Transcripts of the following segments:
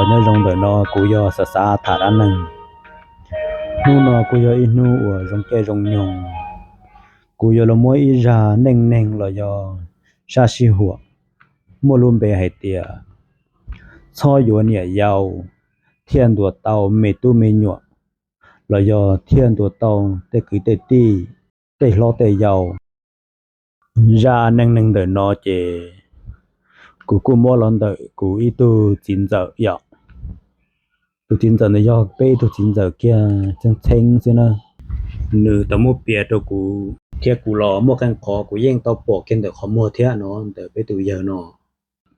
Nyob zoo ntawm no kuv yog xav xav tham dab neeg. Hnub no kuj yog ib hnub uas zoo caij zoo nyoog, kuv yuav los muab ib zaj neej neeg los yog sab sij huam muaj lub npe hais tias txhob yuav niam yau thiaj ntuas tau me tub me nyuam, los yog thiaj ntuas tau tej kwv tej tij, tej hlob tej yau. Zaj neej neeg ntawm no ces kuv kuj muab los ntawm kuv ib tug txiv ntxawm yom. Tus txiv ntxawm ntawd yog peb ib tug txiv ntxawm kiag txheeb txheeb xwb na. Nws tau muab piav rau kuv thiab kuv los muaj qee qhov kuv yeej tau pom kiag ntawm qhov muag thiab no ntawm peb tus yawg no,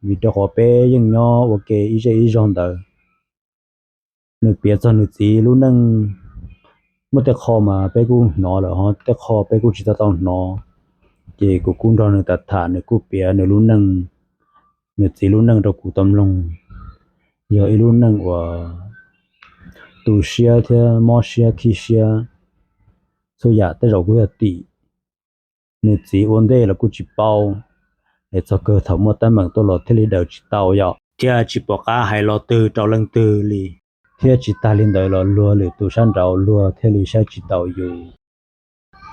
vim rau qhov peb yeej nyob ua ke ib zej ib zog ntawd. Nws piav txog nws txiv lub neej, muaj tej qho mas peb kuj hnov lawm ho tej qho peb kuj tsis tau tau hnov. Ces kuv kuj nrog nws tham tham, nws kuj piav nws lub neej, nws txiv lub neej rau kuv tau mloog. Yog ib lub neej uas tu siab thiab mob siab khib siab, txhua yam tej zaum kuj yog tim nws txiv ua ntej los kuj tsis paub, es txog kawg thaum muaj teeb meem tuaj los thiaj li daws tsis tau yom, thiab tsis pom qab hais lo twg rau leej twg li. Thiab tsis tas li ntawd los luag lwm tus sab nraud luag thiaj li saib tsis taus yus.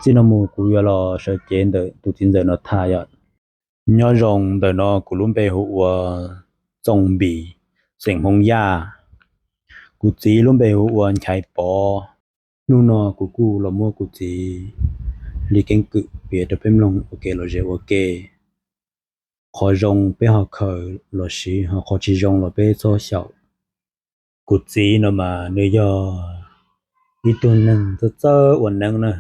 Txij no mus kuv yuav los sawv cev ntawm tus txiv ntxawm no tham yom. Nyob zoo, ntawm no kuv lub npe hu ua Txooj Npis, xeem Hmoob Yaj. Kuv txiv lub npe hu ua Nchaiv Pov. Hnub no kuv kuj los muab kuv txiv li keeb kwm piav rau peb mloog ua ke los zem ua ke. Qhov zoo peb ho khaws los siv, ho qhov tsis zoo los peb txhob xyaum. Kuv txiv no mas nws yog ib tug neeg txawj txawj ua neeb na.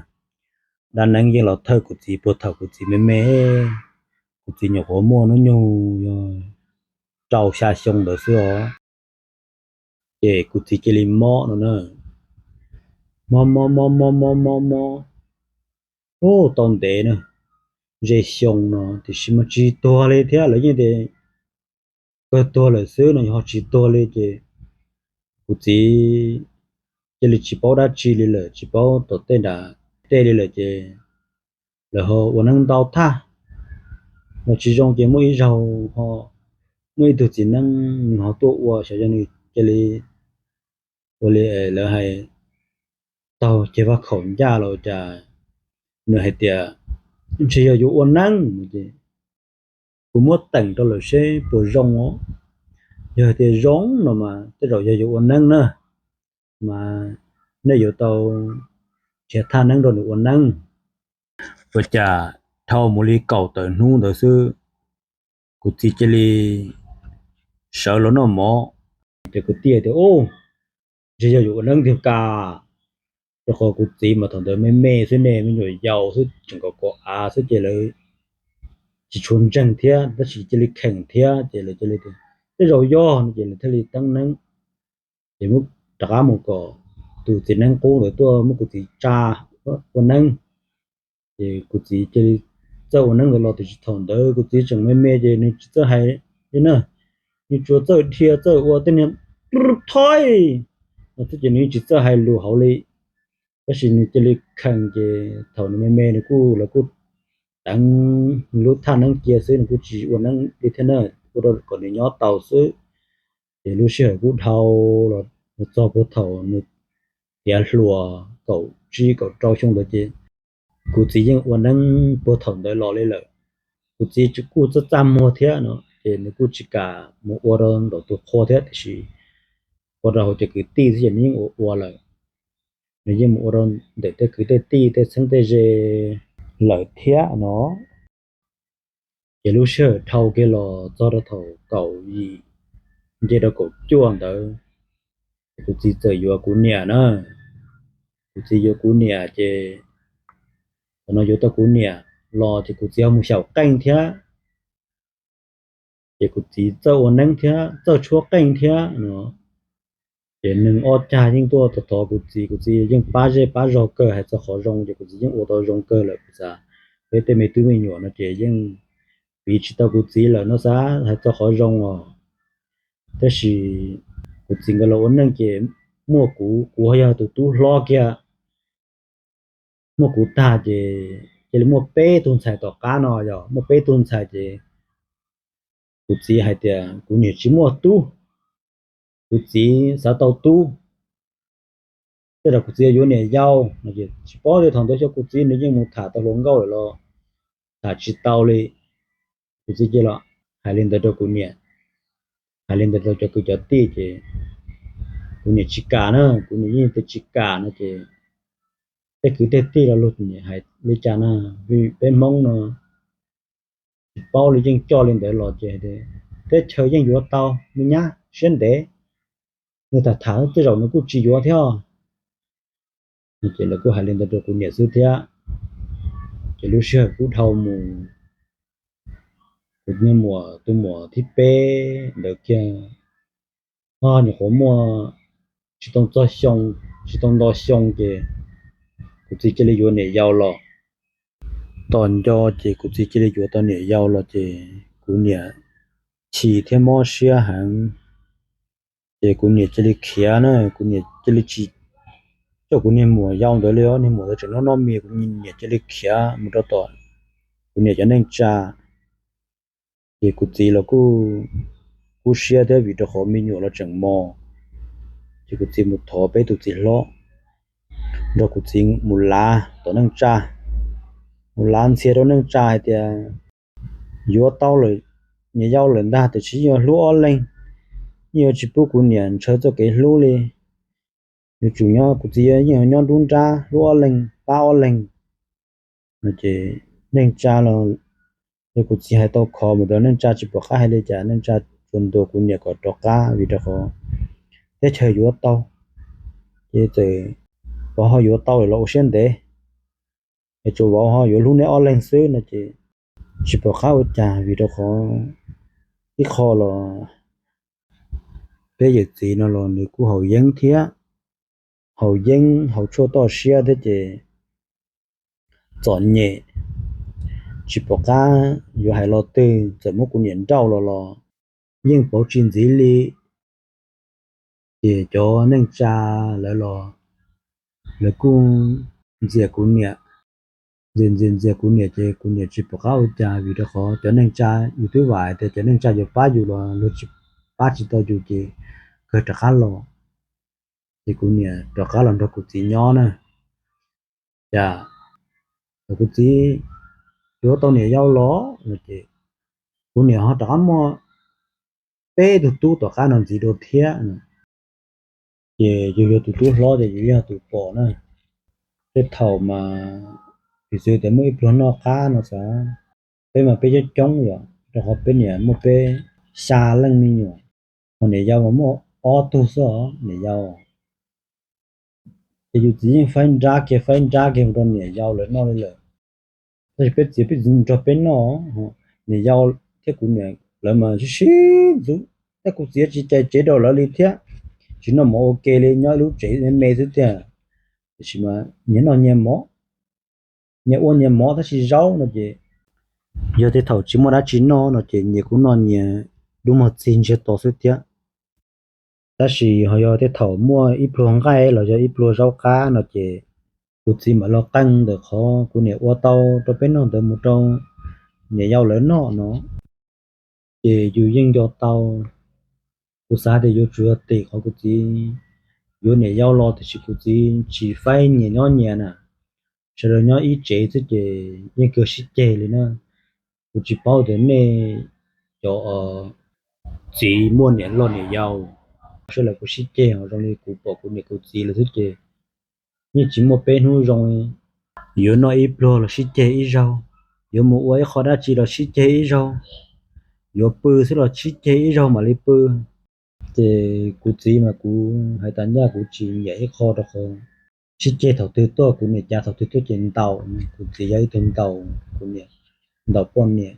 Dab neeb yeej los thawj kuv txiv puag thaum kuv txiv me me. Kuv txiv nyuam qhuav muaj hnub nyoog yog rau xya xyoo ntawd xwb os. Ces kuv txiv cia li mob no na, mob mob mob mob mob mob mob, ub, tau ntev na, ze xyoo no tiam sis mas tsis tuag li thiab, lawv yeej tias kawg tuag lawm xwb no, ho tsis tuag li ces kuv txiv cia li tsis paub dab tsi li lawm, tsis paub tom tej nram tej li lawm ces lawv ho ua neeb ntau thaj los tsis zoo ces muaj ib zaug ho muaj ib tug txiv neeb nws ho tuaj ua, xyov yog nws cia li ua li lawv hais, taug ceg vaj khaum ncaj los cas, nws hais tias ntshe yog yuav ua neeb no ces kuv muab teem rau lawm seb puas zoo os. Yog hais tias zoo no mas tej zaum yog yuav ua neeb na, mas nej yuav tau nrhiav thaj neeb rau nws ua neeb. Ua cas dhau mus li kaum tawm hnub ntawd xwb, kuv txiv cia li sawv los noj mov. Ces kwv tij tias, ub, ntshe yog yuav ua neeb tiag kas, rau qhov kuv txiv mas thaum ntawd me me xwb ne, me nyuam yaus xwb, tseem kom kom av xwb ces lawv tsis tshua ntseeg thiab, tab sis cia li kheem thiab ces lawv cia li tias tej zaum yog no ces lawv thiaj li teeb neeb. Ces muab rov qab mus kom tus txiv neeb qub ntawd tuaj muab kuv txiv tsa ua neeb. Ces kuv txiv cia li txawj ua neeb ntawd los, tiam sis thaum ntawd kuv txiv tseem me me ces nws tsis txawj hais li na, nws tsuas txawj dhia txawj ua tej niag thoib no xwb ces nws yeej tsis txawj hais lus hauv li. Tab sis nws cia li kheem ces thaum nws me me nws kuj, lawv kuj teev nws lub thaj neeb cia xwb, nws kuj tsis ua neeb li thiab na, ua rau kom nws nyob tau xwb. Ces lub sij hawm kuj dhau los txog puag thaum nws tiav hluas kaum tsib kaum rau xyoo ntawd ces kuv txiv yeej ua neeb puag thaum ntawd los li lawm. Kuv txiv kuj txaj txaj muag thiab no ces nws kuj tsis kam mus ua rau ntawm tus qhua thiab, tiam sis ua rau hauv cov kwv tij xwb ces nws yeej ua ua lawm. Nws yeej mus ua rau ntawm tej kwv tej tij tej txheeb tej ze lawm thiab no. Ces lub sij hawm dhau kiag los txog rau thaum kaum yim nce rau kaum cuaj ntawd, ces kuv txiv txawm yuav kuv niam na. Kuv txiv yuav kuv niam ces, thaum no yuav tau kuv niam los ces kuv txiv ho mus xyaum qeej thiab. Ces kuv txiv txawj ua neeb thiab txawj tshuab qeej thiab no. Ces neeg ob cag yeej tuaj thov thov kuv txiv, kuv txiv yeej pab zej pab zog kawg, hais txog qhov zoo ces kuv txiv yeej ua tau zoo kawg lawm. Kuv xav peb tej me tub me nyuam no ces yeej piv tsis tau kuv txiv lawm no xav hais txog qhov zoo os. Tab sis kuv txiv nkawd los ua neej ces muaj kuv, kuv yog tus tub hlob kiag. Muaj kuv tag ces cia li muaj peb tug ntxhais tom qab no, yog muaj peb tug ntxhais ces kuv txiv hais tias kuv niam tsis muaj tub, kuv txiv xav tau tub, tej zaum kuv txiv yuav niam yau no es tsis paub, tej thaum ntawd xyov kuv txiv nws yeej mus tham tau hluas nkauj lawm los tham tsis tau li. Kuv txiv cia li hais li ntawd rau kuv niam, hais li ntawd rau cov kwv cov tij ces kuv niam tsis kam na, kuv niam yeej tias tsis kam no ces tej kwv tej tij los luag hais li cas na, vim peb Hmoob no tsis paub li, yeej coj li ntawd los ces teb chaws yeej yuav tau, me nyab siab ntev, nws tham tham tej zaum nws kuj tsis yuav thiab. Ces lawv kuj hais li ntawd rau kuv niam xwb thiab. Ces lub sij hawm kuj dhau mus, kuv niag muam, tus muam thib peb ntawd kiag, o, nyuam qhuav muaj tsis tau txog xyoo, tsis tau nto xyoo ces kuv txiv cia li yuav niam yau los. Tom nco ces kuv txiv cia li yuav tau niam yau los ces kuv niam chim thiab mob siab heev. Ces kuv niam cia li khiav na, kuv niam cia li tsis coj kuv niag muam yau ntawd li os, niag muam ntawd tseem noj noj mis, kuv niam cia li khiav mus rau tom kuv niam cov neej tsa. Ces kuv txiv los kuj kub siab thiab vim rau qhov me nyuam los tseem mos. Ces kuv txiv mus thov peb tus txiv hlob nrog kuv txiv mus lav tom neej tsa, mus lav ntxhias rau neej tsa hais tias yuav tau lawm, niam yau lawm ntag, tiam sis yeej yuav hlub ob leeg, yeej yuav tsis pub kuv niam ntshaw txoj kev hlub li. Yuav tsum nyob, kuv txiv yeej yuav nyob nruab nrab hlub ob leeg pab ob leeg no ces neej tsa los, yog kuv txiv hais tau khov mus rau neej tsa tsis pom qab hais li cas, neej tsa tsuas ntuas kuv niam kom rov qab vim rau qhov teb chaws yuav tau, ces txawm pov ho yuav tau lawm los ua siab ntev, es tsuas vauv ho yuav hlub neb ob leeg xwb no ces tsis pom qab ua cas vim rau qhov ib qho los peb yawm txiv no los nws kuj haus yeeb thiab, haus yeeb haus tshuaj toj siab thiab ces txom nyem, tsis pom qab yuav hais lo twg, txawm muab kuv niam nrauj los los yeej pauv tsis ntxiv li. Ces cov neej tsa lawv los lawv kuj ntxias kuv niam, ntxias ntxias ntxias kuv niam ces kuv niam tsis pom qab ua cas vim rau qhov cov neej tsa, yus twb vam tias cov neej tsa yuav pab yus los luag tsis pab tsis tau yus ces kawg rov qab los. Ces kuv niam rov qab los nrog kuv txiv nyob na. Cas kuv txiv yuav tau niam yau los no ces kuv niam ho rov qab muaj peb tug tub tom qab no ntxiv dua thiab. Ces yus yog tus tub hlob ces yus yog tus pom na. Tej thaum mas piv txwv tias muaj ib pluag noj qab no xav, peb mas peb coob coob yom, rau qhov peb niam muaj peb xya leej me nyuam, ho niam yau mas muaj ob tug xwb os niam yau. Ces yus txiv yeej faib nrab kiag faib nrab kiag mus rau niam yau lawv noj li lawm. Tab sis peb txiv peb txiv nrog peb noj, niam yau thiab kuv niam lawv mas sib sib ntxub, tab kuv txiv tsis cais tsev rau lawv li thiab, tsis noj mov ua ke li, nyob ib lub tsev me me xwb tiag. Tiam sis mas nyias noj nyias mov, nyias ua nyias mov tab sis zaub no ces yog tej thaum tsis muaj dab tsi noj no ces nyias kuj noj nyias dub mog txig ntsiag to xwb thiab. Tab sis ho yog tej thaum muaj ib pluag nqaij los yog ib pluag zaub qab no ces kuv txiv mam los qee ntawm qhov kuv niam ua tau rau peb noj ntawd mus rau niam yau lawv noj no. Ces yus yeej nco tau, kuv xav tias yuav tsum yog tim qhov kuv txiv yuav niam yau los tiam sis kuv txiv tsis faib nyias nyob nyias na, sawv daws nyob ib tsev xwb ces yeej kawg sib ceg li na. Kuv tsis paub tias nej cov txiv muaj niam loj niam yau, sawv daws kuj sib ceg ho zoo li kuv pom kuv niam kuv txiv lawm xwb ces yeej tsis muaj peb hnub zoo. Yuav noj ib pluag los sib ceg ib zaug, yuav mus ua ib qho dab tsi los sib ceg ib zaug, yuav pw xwb los sib ceg ib zaug mam li pw. Ces kuv txiv mas kuv hais tas ncaj kuv tsis nyiam ib qho rau qhov sib ceg thaum twg tuaj kuv niam cav thaum twg tuaj ces ntaus, kuv txiv yog ib tug ntaus kuv niam, ntaus poj niam.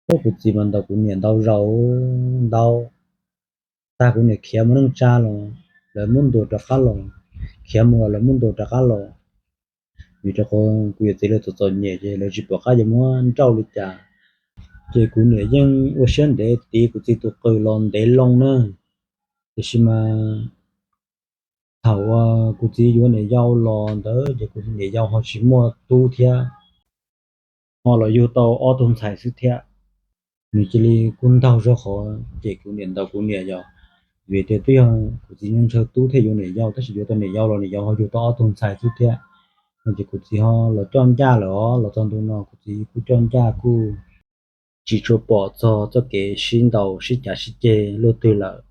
Kuv txiv mas ntaus kuv niam ntau zaus, ntaus tag kuv niam khiav mus neej tsa los lawv muab ntuas rov qab los, khiav mus los lawv muab ntuas rov qab los. Vim rau qhov kuv yawm txiv lawv txom txom nyem ces lawv tsis pom qab yuav muab nrauj li cas. Ces kuv niam yeej ua siab ntev tiv kuv txiv tus qws los ntev loo na. Tiam sis mas thaum uas kuv txiv yuav niam yau los ntawd ces kuv niam yau ho tsis muaj tub thiab, ho los yug tau ob tug ntxhais xwb thiab. Nws cia li kuj ntaug zog qhov ces kuv niam ntaus kuv niam yog Vim tias twb yog kuv txiv ntshaw tub thiaj yuav niam yau, tab sis yuav tau niam yau los niam yau ho yug tau ob tug ntxhais xwb thiab. No ces kuv txiv ho los coj ncaj lawm os, los txog ntu no kuv txiv kuj coj ncaj kuj tsis tshua pom txog txoj kev sib ntaus sib cav sib ceg luaj twg lawm.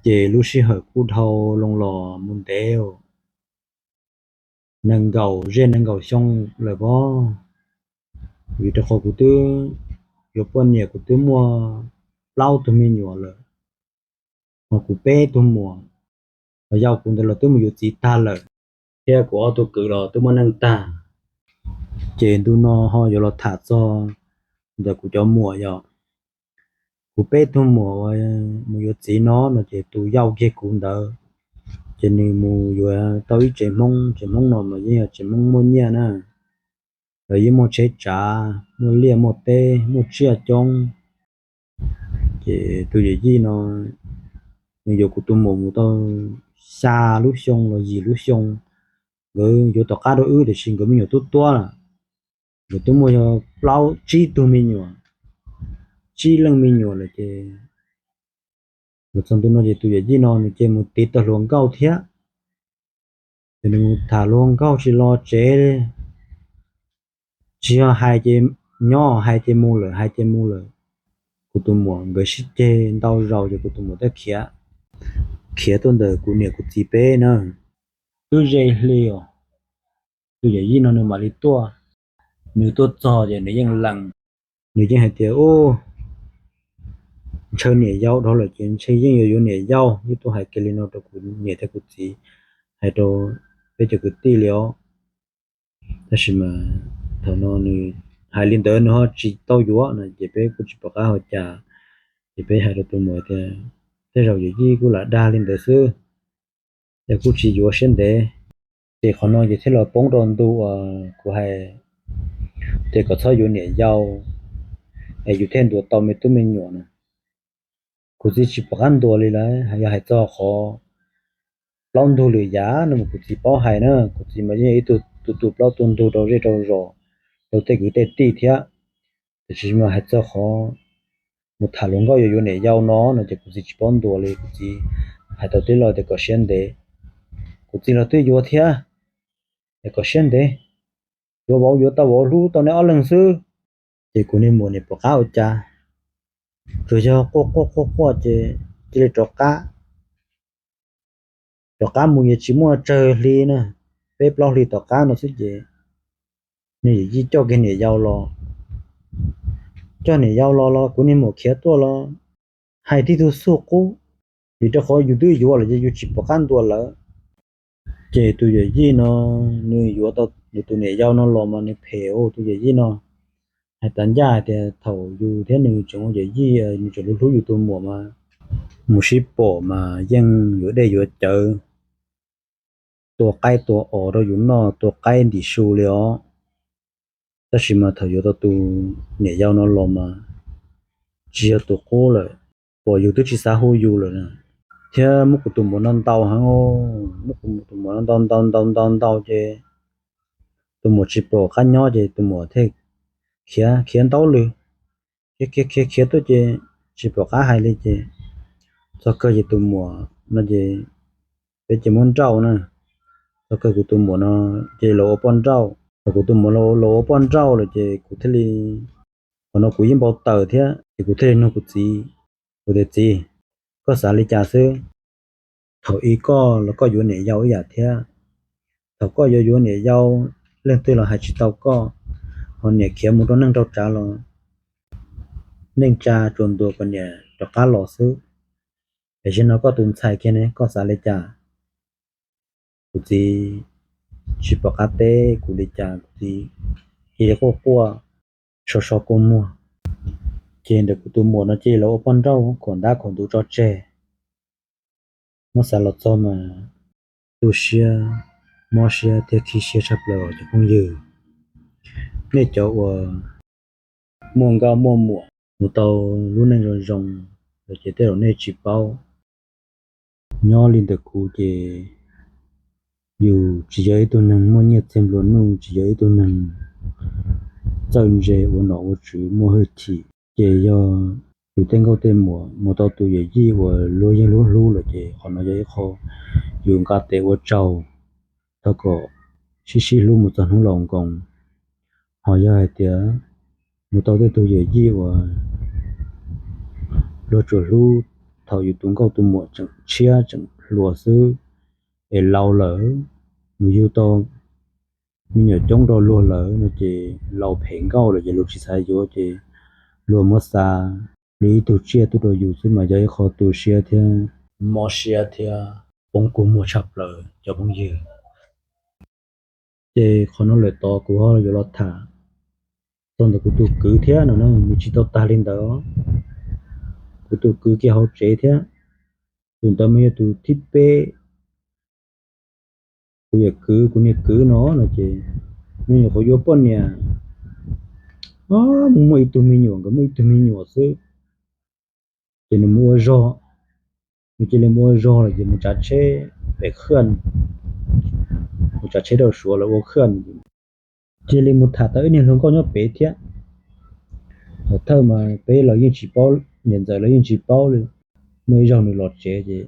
Ces lub sij hawm kuj dhau loo los mus ntev nees nkaum zej nees nkaum xyoo lawm pob. Vim rau qhov kuv twb yuav poj niam, kuv twb muaj plaub tug me nyuam lawm, ho kuv peb tug muam, ho yau kuv ntawd los twb mus yuav txiv tag lawm, thiab kuv ob tug kwv los twb muaj neej tag. Ces ntu no ho yuav los tham txog ntawm kuv cov muam yom. Kuv peb tug muam uas mus yuav txiv no no ces tus yau kiag kuv ntawd, ces nws mus yuav tau ib tsev Hmoob, tsev Hmoob no mas yeej yog tsev Hmoob muaj nyiaj na, lawv yeej muaj tsheb tsav, muaj liaj muaj teb, muaj tsiaj coob. Ces tus yawm yij no, nws yuav kuv tus muam mus tau xya lub xyoo los yim lub xyoo, nkawd yuav tom qab rau wb tiam sis nkawd me nyuam twb tuab lawm. Nkawd twb muaj yog plaub tsib tug me nyuam, tsib leej me nyuam lawm ces los txog ntu no ces tus yawm yij no nws cia mus tiv tau hluas nkauj thiab. Ces nws mus tham hluas nkauj tsis los tsev, tsis yog hais ces nyob, hais ces mus lawm, hais ces mus lawm. Kuv tus muam nkawd sib ceg ntau zaus ces kuv tus muam thiaj khiav, khiav tuaj ntawm kuv niam kuv txiv peb na. Twb ze hli os, tus yawm yij no nws mam li tuaj. Nws tuaj txog ces nws yeej lees, nws yeej hais tias, u, ntshaw niam yau dhau lawm ces ntshe yeej yuav yuav niam yau. Yeej tuaj hais kiag li no rau kuv niam thiab kuv txiv, hais rau peb cov kwv tij li os. Tab sis mas thaum no nws hais li ntawd nws ho tsis tau yuav no ces peb kuj tsis pom qab ua cas. Ces peb hais rau tus muam tias, tej zaum yawm yij kuj lam dag li ntawd xwb, ces kuj tsis yuav siab ntev. Ces qhov no ces thiaj los poob rau ntu uas kuv hais tias kom txhob yuav niam yau es yus thiaj ntuas tau me tub me nyuam na. Kuv txiv tsis pom qab ntuas li lawm, yog hais txog qhov plaub ntug lwm yam no mas kuv txiv paub hais na, kuv txiv mas yeej yog ib tug tu tu plaub tu ntug rau zej rau zos, rau tej kwv tej tij thiab. Tiam sis mas hais txog qhov mus tham hluas nkauj yuav yuav niam yau no no ces kuv txiv tsis paub ntuas li, kuv txiv hais tau tib lo tias kom siab ntev. Kuv txiv los twb yuav thiab, es kom siab ntev, yuav vauv yuav tau vauv hlub tau neb ob leeg xwb. Ces kuv niag muam nim pom qab ua cas, tsuas yog quaj quaj quaj quaj ces cia li rov qab. Rov qab mus yeej tsis muaj tsawg hli na, peb plaub hli tom qab no xwb ces nws yawm yij coj kiag niam yau los. Coj niam yau los los kuv niag muam khiav tuaj los hais tib tug xuj qub, vim rau qhov yus twb yuav lawm ces yus tsis pom qab ntuas lawm. Ces tus yawm yij no, nws yuav tau nws tus niam yau no los mas nws phem ua tus yawm yij no. Hais tas ncaj hais tias thaum yus thiab nws tseem ua yawm yij, nws tseem hlub hlub yus tus muam mas mus sib pom mas yeej yuav dej yuav cawv, tua qaib tua os rau yus noj, tua qaib ntim su li os. Tab sis mas thaum yuav tau tus niam yau no los mas tsis yog tus qub lawm, pom yus twb tsis xav hu yus lawm na. Thiab muab kuv tus muam no ntaus heev, muab kuv tus muam no ntaus ntaus ntaus ntaus ntaus ces tus muam tsis pom qab nyob ces tus muam thiaj khiav khiav ntaub lw, khiav khiav khiav khiav tuaj ces tsis pom qab hais li ces txog kawg ces tus muam no ces peb ces muab nrauj na. Txog kawg kuv tus muam no ces los ua poj nrauj. Thaum kuv tus muam los ua poj nrauj lawm ces kuv thiaj li, qhov no kuv yeej npau taws thiab ces kuv thiaj li nug kuv txiv, kuv tias, txiv, koj xav li cas xwb? Thaum ub koj los koj yuav niam yau ib yam thiab. Thaum koj yuav yuav niam yau, leej twg los hais tsis tau koj, ho niam khiav mus rau neej rau tsav los neej tsa tsuas ntuas kom niam rov qab los xwb. Es zaum no koj tus ntxhais kiag ne, koj xav li cas? Kuv txiv tsis pom qab teb kuv li cas, kuv txiv cia li quaj quaj so so kua muag. Ces ntawm kuv tus muam no cia li los ua poj nrauj khuam ntab khuam ntuv tso tseg. Muab xav los txog mas tu siab, mob siab thiab khib siab tshaj plaws os cov phooj ywg. Nej cov uas muaj nkauj muaj muam mus tau lub neej zoo zoo lawm ces tej zaum nej tsis paub. Nyob li ntawm kuv ces yus tsis yog ib tug neeg muaj nyiaj txiag nplua nuj, tsis yog ib tug neeg txawj ntse ua nom ua tswv muaj hwj chim, ces yog yus tej nkauj tej muam mus tau tus yawm yij uas luag yeej hlub hlub lawm ces qhov no yog ib qho yus nqa tes ua tsaug, thov kom sib sib hlub mus txog hnub laus nkoos. Ho yog hais tias mus tau tej tug yawm yij uas luag tsuas hlub thaum yus tus nkauj tus muam tseem tshiab tseem hluas xwb, es laus lawm, mus yug tau me nyuam coob rau luag lawm no ces laus phem nkauj lawm ces luag tsis xav yuav ces luag muab xa li ib tug tsiaj tuaj rau yus xwb mas yog ib qho tu siab thiab mob siab thiab poob kua muag tshaj plaws cov phooj ywg. Ces qhov no lawm tod kuv ho yuav los tham txog ntawm kuv tus kwv thiab no na, nws tsis tau tag li ntawd. Kuv tus kwv kiag hauv tsev thiab, tus ntawd mas yog tus thib peb. Kuv yawm kwv, kuv niag kwv no no ces nws nyuam qhuav yuav poj niam, muaj ib tug me nyuam, nkawd muaj ib tug me nyuam xwb, ces nws mus ua zog, nws cia li mus ua zog lawm ces mus tsav tsheb pem khaj, mus tsav tsheb rau Suav lawv ua khaj, cia li mus tham tau ib niag hluas nkauj nyob pem thiab. Thaum thawj mas peb los yeej tsis paub, niam ntxawm los yeej tsis paub li. Muaj ib zaug nws los tsev ces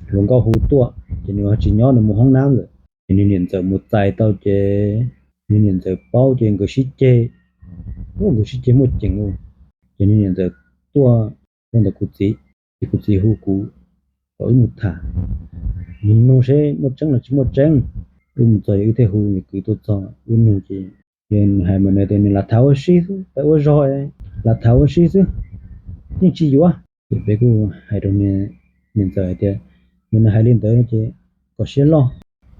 hluas nkauj hu tuaj ces nws ho tsis nyob, nws mus hoob nab lawm. Ces nws niam ntxawm mus txais tau ces nws niam ntxawm paub ces nkawd sib ceg, nkawd sib ceg muaj ceem li. Ces nws niam ntxawm tuaj, tuaj ntawm kuv txiv, ces kuv txiv hu kuv kom wb mus tham, mus nug seb muaj tseeb los tsis muaj tseeb. Wb mus txog ces wb thiaj hu niam kwv tuaj txog wb nug ces nws hais mas nws tias nws lam tham ua si xwb, peb ua zog lam tham ua si xwb, yeej tsis yuav. Ces peb kuj hais rau niam ntxawm hais tias yog nws hais li ntawd no ces kom siab loj,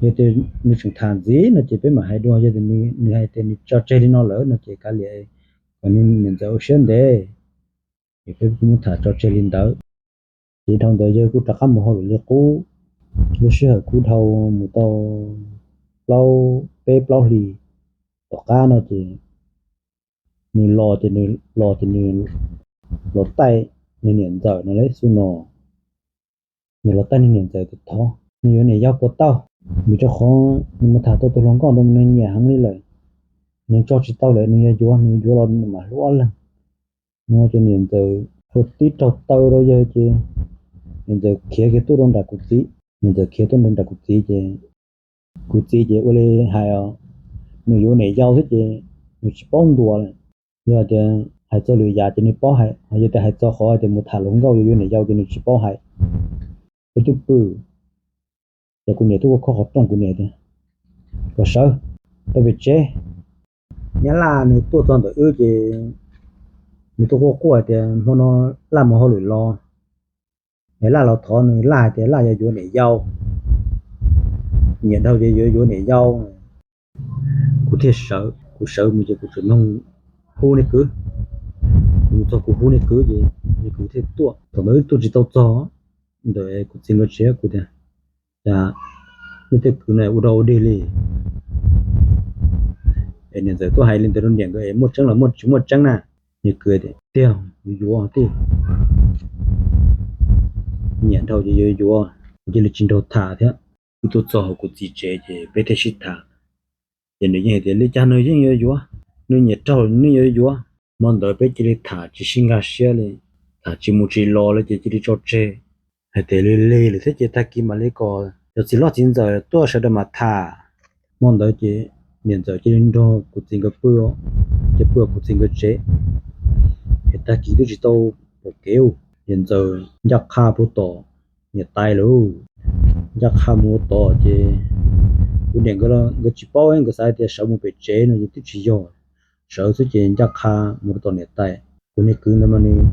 yog tias nws tseem tham ntxiv no ces peb mam hais dua, yog tias nws hais tias nws tso tseg li no lawm no ces kav liam, kom niam ntxawm ua siab ntev. Ces peb kuj muab tham tso tseg li ntawd. Ces dhau ntawd yawg kuj rov qab mus hauj lwm li qub. Lub sij hawm kuj dhau mus tau plaub, peb plaub hlis tom qab no ces nws los ces nws los ces nws los taij nws niam ntxawm no li xub no, nws los taij nws niam ntxawm tias thov nws yuav niam yau puas tau, vim rau qhov nws mus tham tau tus hluas nkauj ntawd mas nws nyiam heev li lawm, nws tso tsis tau lawm, nws yog yuav, nws yuav los nws mam hlub ob leeg. No ces niam ntxawm hu tib raug taw rau yawg ces niam ntxawm khiav kiag tuaj rau nram kuv txiv. Niam ntxawm khiav tuaj rau nram kuv txiv ces kuv txiv ces ua li hais os, nws yuav niam yau xwb ces nws tsis paub ntuas lawm. Yog tias hais txog lwm yam ces nws paub hais, yog tias hais txog qhov tias mus tham hluas nkauj yuav yuav niam yau ces nws tsis paub hais. Peb twb pw, ces kuv niam tuaj ua khob qhov rooj, kuv niam tias kom sawv, tau pem tsev. Nyab laj nws tuaj txog ntawm wb ces nws tuaj quaj quaj hais tias hmo no laj mus hauj lwm los, es laj los thov nws, laj hais tias laj yuav yuav niam yau, nyiam dhau ces yuav yuav niam yau. Kuv thiaj sawv, kuv sawv mus ces kuv tseem nug hu niag kwv. Kuv mus txog kuv hu niag kwv ces niag kwv thiaj tuaj. Thaum ntawd wb tuaj tsis tau txog ntawm kuv txiv nkawd tsev, kuv tias, cas nej tej kwv no ua rau ua dig li? Es niam ntxawm tuaj hais li ntawd rau niam nkawd es muaj tseeb los muaj tsis muaj tseeb na? Niag kwv tias tiag, yuav yuav tiag, nyiam dhau ces yuav yuav. Kuv cia li tsis nrog tham thiab. Wb tuaj txog hauv kuv txiv tsev ces peb thiaj sib tham. Ces nws yeej hais tias li cas nws yeej yuav yuav, nws nyiam raug nws yeej yuav yuav. Hmo ntawd peb cia li tham tsis sib nkag siab li, tham tsis mus tsis los li ces cia li tso tseg. Hais tias lig lig lawm thiab ces tag kis mam li kom cov txiv hlob txiv ntxawm tuaj sawv daws mam tham. Hmo ntawd ces niam ntxawm cia li nrog kuv txiv nkawd pw, ces pw kuv txiv nkawd tsev. Ces tag kis twb tsis tau pom kev, niam ntxawm ncaj qha puag tom niam tais lawm. Ncaj qha mus ua tod ces kuv niam nkawd, nkawd tsis paub, nkawd xav tias sawv mus pem tsev no ces twb tsis yog, sawv xwb ces ncaj qha mus rau tom niam tais. Kuv niag kwv ntawd mas nws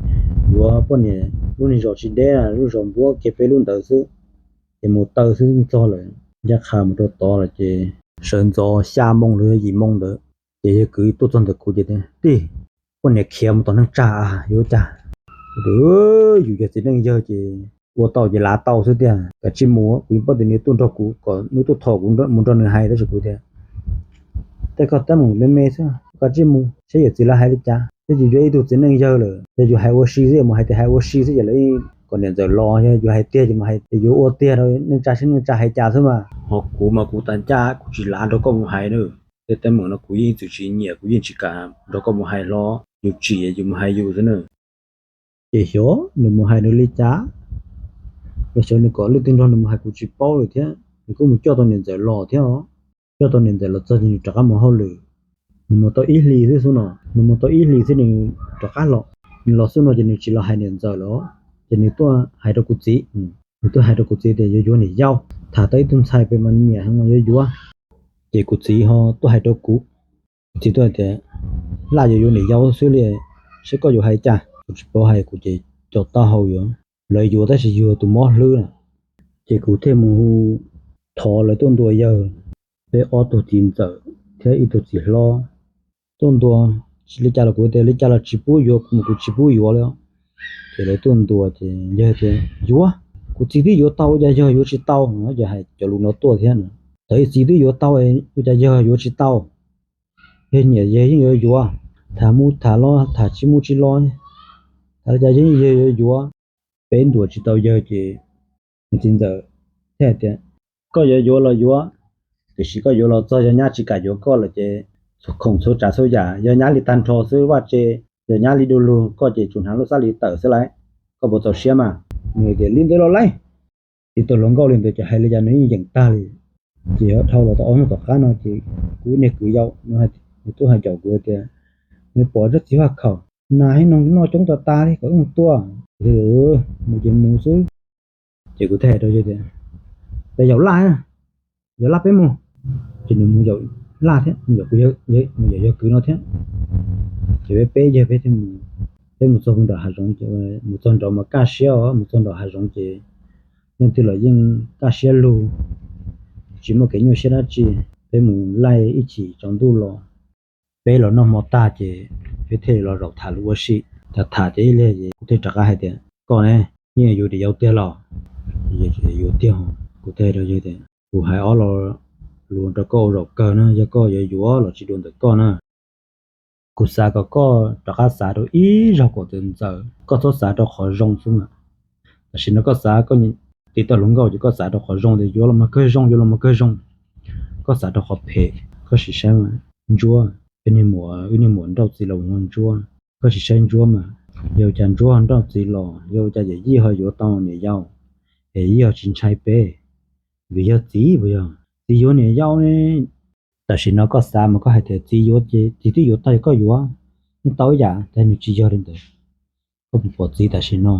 yuav poj niam lub niag zos tsis deb, lub zos npuab kiag peb lub ntawd xwb, ces mus taw xwb txog lawm. Ncaj qha mus rau tod lawm ces sawv ntxov xya moo los yog yim moo ntawd, ces yawg kwv tuaj txog ntawm kuv ces tias, tij, poj niam khiav mus tom neej tsa yuav cas? Yus yog txiv neej yawg ces ua tau ces lav tau xwb tiag, kav tsij mus. Kuv yeej paub tias nws tuaj nrog kuv, kom nws tuaj thov kuv mus nrog nws hais, tab sis kuv tias, tej koj teeb meem me me xwb, kav tsij mus saib yawm txiv lawv hais li cas. Twb tsis yog ib tug txiv neej yawg lawm, yog yus hais ua si xwb, mus hais tias hais ua si xwb ces lawv kom niam ntxawm los, yog yus hais tiag ces mus hais tias yuav ua tiag rau neej tsa seb neej tsa hais cas xwb mas. Ho kuv mas kuv tas ncaj kuv tsis lav nrog koj mus hais na. Tej teeb meem no kuv yeej txwm tsis nyiam, kuv yeej tsis kam nrog koj mus hais hlo. yus tsim yus mus hais yus xwb na. Ces xyov nws mus hais nws li cas, los xyov nws kom leej twg nrog nws mus hais kuv tsis paub lawm thiab. Nws kuj mus coj tau niam ntxawm los thiab os. Coj tau niam ntxawm los txog ces nws rov qab mus hauj lwm. Nws mus tau ib hlis xwb xub no, nws mus tau ib hlis xwb nws rov qab los. Nws los xub no ces nws tsis los hais niam ntxawm lawm, ces nws tuaj hais rau kuv txiv. Nws tuaj hais rau kuv txiv tias yuav yuav niam yau, tham tau ib tug ntxhais pem mas nyiam heev mas yuav yuav. Ces kuv txiv ho tuaj hais rau kuv, kuv txiv tuaj hais tias laj yuav yuav niam yau xwb li, seb koj yuav hais cas. Kuv tsis paub hais, kuv ces caum taub hau yuav, lawv yuav tab sis yog tus mob hlwb na. Ces kuv thiaj mus hu, thov lawv tuaj ntuas yawg, peb ob tug txiv ntxawm thiab ib tug txiv hlob tuaj ntuas. Li cas los kuv tias li cas los tsis pub yuav, kuv mus kuv tsis pub yuav li. Ces lawv tuaj ntuas ces yawg tias yuav, kuv txiv twb yuav tau ua cas yawg yuav tsis tau. Yawg hais cov lus no tuaj thiab na, txawm txiv twb yuav tau ua cas yawg yuav tsis tau, yawg nyiam yawg yeej yuav yuav. Tham mus tham los tham tsis mus tsis los, tham li cas yawg yeej yawg yuav yuav. Peb ntuas tsis tau yawg ces nws txiv ntxawm thiaj hais tias koj yuav yuav los yuav, tiam sis koj yuav los txog yog nyab tsis kam yuav koj lawm ces khoom txhua tsav txhua yam yog nyab li tag nrho xwb, vaj tse yog nyab li du lug, koj ces tsuas hnav lub xab li tawm xwb lauj, koj puas txaus siab mas? Nws tias li ntawd los lauj. Txiv tau hluas nkauj li ntawd ces hais li cas nws yeej yeem tag li. Ces dhau los tau ob hnub tom qab no ces kuv ib niag kwv yau nws tuaj hais caum kuv tias nws pom tsob txiv vaj khaum, nas hib noog noj coob tas tas li kom wb mus tua. Mus ces mus xwb. Ces kuv thiaj hais rau yawg tias peb yaum laj, yaum laj peb mus. Ces nws mus yaum laj thiab, mus yaum yawg kwv no thiab. Ces peb peb yawg peb thiaj mus, peb mus txog nram hav zoov ces mus txog nraud mas kaj siab os, mus txog nram hav zoov ces leej twg los yeej kaj siab lug, tsis muaj kev nyuaj siab dab tsi. Peb mus laij ib chim tsaus ntuj los, peb los noj hmo tag ces peb thiaj los zaum tham lus ua si. Tham tham ces ib pliag ces kuv thiaj rov qab hais tias koj ne, yeej yuav niam yau tiag los? Yuav tiag. Kuv thiaj rau yawg tias kuv hais ob lo lus rau koj ua zaum kawg na, yog koj yuav yuav los tsis dua ntawm koj na. Kuv xav kom koj rov qab xav rau ib zaug kom txawv ntxaws, koj txhob xav rau qhov zoo xwb mas. Tam sim no koj xav, koj tiv toj hluas nkauj ces koj xav rau qhov zoo tias yuav los mas kawg zoo, yuav los mas kawg zoo. Koj xav rau qhov phem, koj sim saib Ntsuab, wb niag muam, wb niag muam nrauj txiv los ua Ntsuab. Koj sim saib Ntsuab mas, yog ua cas Ntsuab nrauj txiv los, yog ua cas yawm yij ho yuav tau niam yau, yawm yij ho tsis ntshai peb? Vim yog txiv puas yog? Txiv yuav niam yau ne. Tam sim no koj xav mas koj hais tias txiv yuav ces txiv twb yuav tau, yog koj yuav yeej tau ib yam, tab nws tsis yog li ntawd. Koj puas pom txiv tam sim no,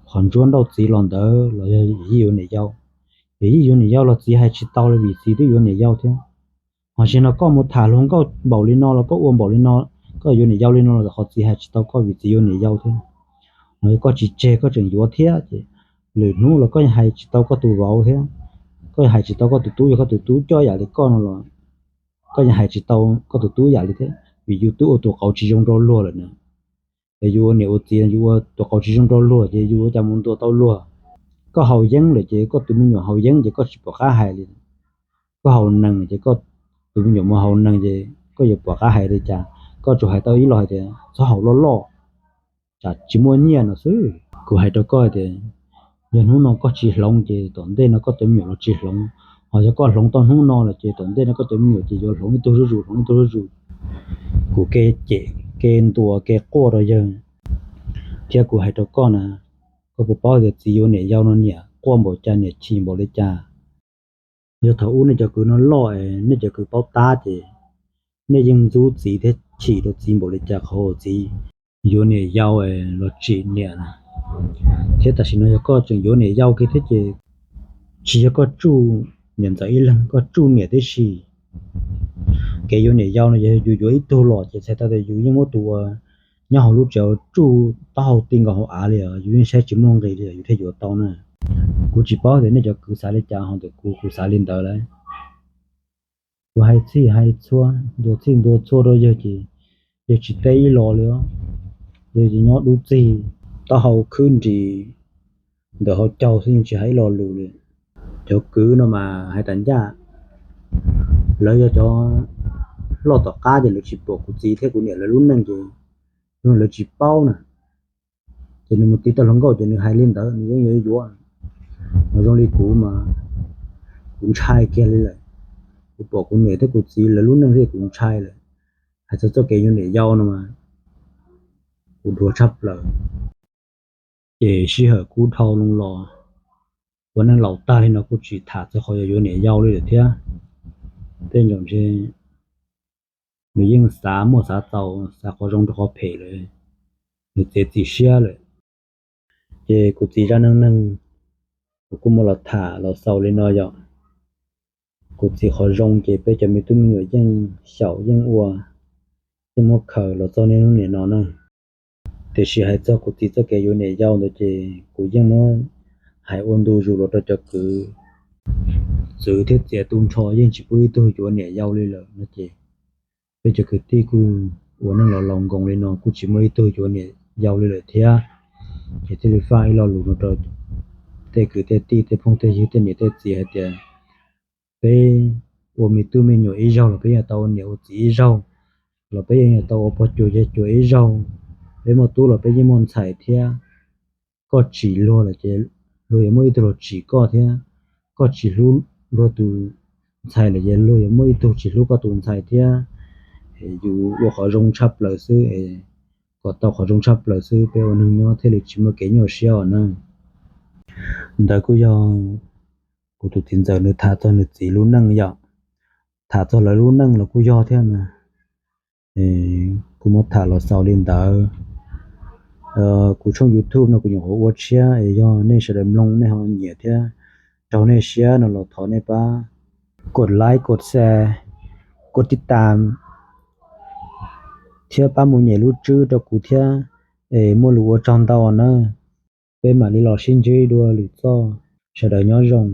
qhov Ntsuab nrauj txiv los ntawd los yog yij yuav niam yau. Yog yij yuav niam yau los txiv hais tsis tau li vim txiv twb yuav niam yau thiab. Tam sim no koj mus tham hluas nkauj npaum li no los koj ua npaum li no, koj yuav niam yau li no los qhov txiv hais tsis tau koj vim txiv yuav niam yau thiab. Los yog koj tsis tseg koj tseem yuav thiab ces lwm hnub los koj yeej hais tsis tau koj tus vauv thiab, koj yeej hais tsis tau koj tus tub, yog koj tus tub coj yam li koj no los koj yeej hais tsis tau koj tus tub yam li thiab, vim yus twb ua tus qauv tsis zoo rau luag lawm na. Es yus ua niam ua txiv yus ua tus qauv tsis zoo rau luag ces yus ua cas mus ntuas tau luag? Koj haus yeeb lawm ces koj tus me nyuam haus yeeb ces koj tsis pom qab hais li. Koj haus nees ces koj tus me nyuam mus haus nees ces koj yuav pom qab hais li cas? Koj tsuas hais tau ib lo hais tias txhob haus loj loj, tsam tsis muaj nyiaj no xwb. Kuv hais rau koj tias yog hnub no koj tsis hloov ces tom ntej no koj tus me nyuam los tsis hloov, ho yog koj hloov tau hnub no lawm ces tom ntej no koj tus me nyuam ces yuav hloov ib tug zuj zus, hloov ib tug zuj zus. Kuv kev cem, kev ntuas, kev quaj rau yawg, thiab kuv hais rau koj na, koj puas paub tias txiv yuav niam yau no niam quaj npaum cas, niam chim npaum li cas? Yog thaum ub nej cov kwv no loj es nej cov kwv paub tab ces nej yeej ntxub txiv thiab chim rau txiv npaum li cas qhov uas txiv yuav niam yau los tsim niam na. Thiab tam sim no yog koj tseem yuav niam yau kiag thiab ces tsis yog koj tsuj niam ntxawm ib leeg, koj tsuj niam tib si. Kev yuav niam yau no yog yus yuav ib tug los ces txhais tau tias yus yeej muab tus uas nyob hauv lub tsev tsuj taub hau ti nkaus hauv av li, yus yeej saib tsis muaj nqis li yus thiaj yuav tau na. Kuv tsis paub tias nej cov kwv xav li cas ho ntawm kuv, kuv xav li ntawd lawm. Kuv hais txhij hais txhua, ntuas txhij ntuas txhua rau yawg ces yawg tsis teb ib lo li. Yawg ces nyob dub txig, taub hau khwb nris ntawm hauv caug xwb yeej tsis hais ib lo lus li. Cov kwv no mas hais tas ncaj, lawv yog cov loj tom qab ces lawv tsis pom kuv txiv thiab kuv niam lawv lub neej ces lawv tsis paub na. Ces nws mus tiv tau hluas nkauj ces nws hais li ntawd nws yeej yuav yuav. Mas zoo li kuv mas kuv ntshai kiag li lawm. Kuv pom kuv niam thiab kuv txiv lawv lub neej thiab kuv ntshai lawm. hais txog txoj kev yuav niam yau no mas kuv dhuav tshaj plaws. Ces sij hawm kuv dhau loo los, ua neej laus tag li no kuj tsis tham txog qhov yuav yuav niam yau li lawm thiab. Tej zaum ntshe nws yeej xav muaj xav txaus, xav qhov zoo rau qhov phem lawm, nws txiav txim siab lawm. Ces kuv txiv zaj neej neeg, kuv kuj muab los tham los xaus li no yom. Kuv txiv qhov zoo ces peb cov me tub me nyuam yeej xyaum yeej ua, yeej muab khaws los txog niaj hnub nim no na. Tiam sis hais txog kuv txiv txoj kev yuav niam yau ntawd ces kuv yeej muab hais ua ntu zus los rau cov kwv, txwv thiab txiav tu nrho yeej tsis pub ib tug yuav niam yau li lawm no ces peb cov kwv tij kuj ua neej los laus nkoos li no kuj tsis muaj ib tug yuav niam yau li lawm thiab. Ces thiaj li faj ib lo lus no rau tej kwv tej tij, tej phooj tej ywg, tej niam tej txiv hais tias peb ua me tub me nyuam ib zaug los peb yeej tau ua niam ua txiv ib zaug, los peb yeej tau ua pog cuas yawg cuas ib zaug. Peb muaj tub los peb yeej muaj ntxhais thiab. Koj tsim luag lawm ces luag yuav muaj ib tug los tsim koj thiab. Koj tsis hlub luag tus ntxhais lawm ces luag yuav muaj ib tug tsis hlub koj tus ntxhais thiab. Yus ua qhov zoo tshaj plaws xwb, kom tau qhov zoo tshaj plaws xwb, peb ua neeg nyob thiaj li tsis muaj kev nyuaj siab os na. Ntawd kuj yog kuv tus txiv ntxawm nws tham txog nws txiv lub neej yom. Tham txog lawv lub neej los kuj yog thiab mas, kuv muab tham los xaus li ntawd. Kuv tshooj YouTube no kuv nyuam qhuav ua tshiab es yog nej sawv daws mloog nej ho nyiam thiab raug nej siab no los thov nej pab kos like, kos share, kos tib tas thiab pab mus nyem lub tswb rau kuv thiab. Es muaj lus ua tsaug ntau na, peb mam li los sib ntsib dua lwm txoj, sawv daws nyob zoo.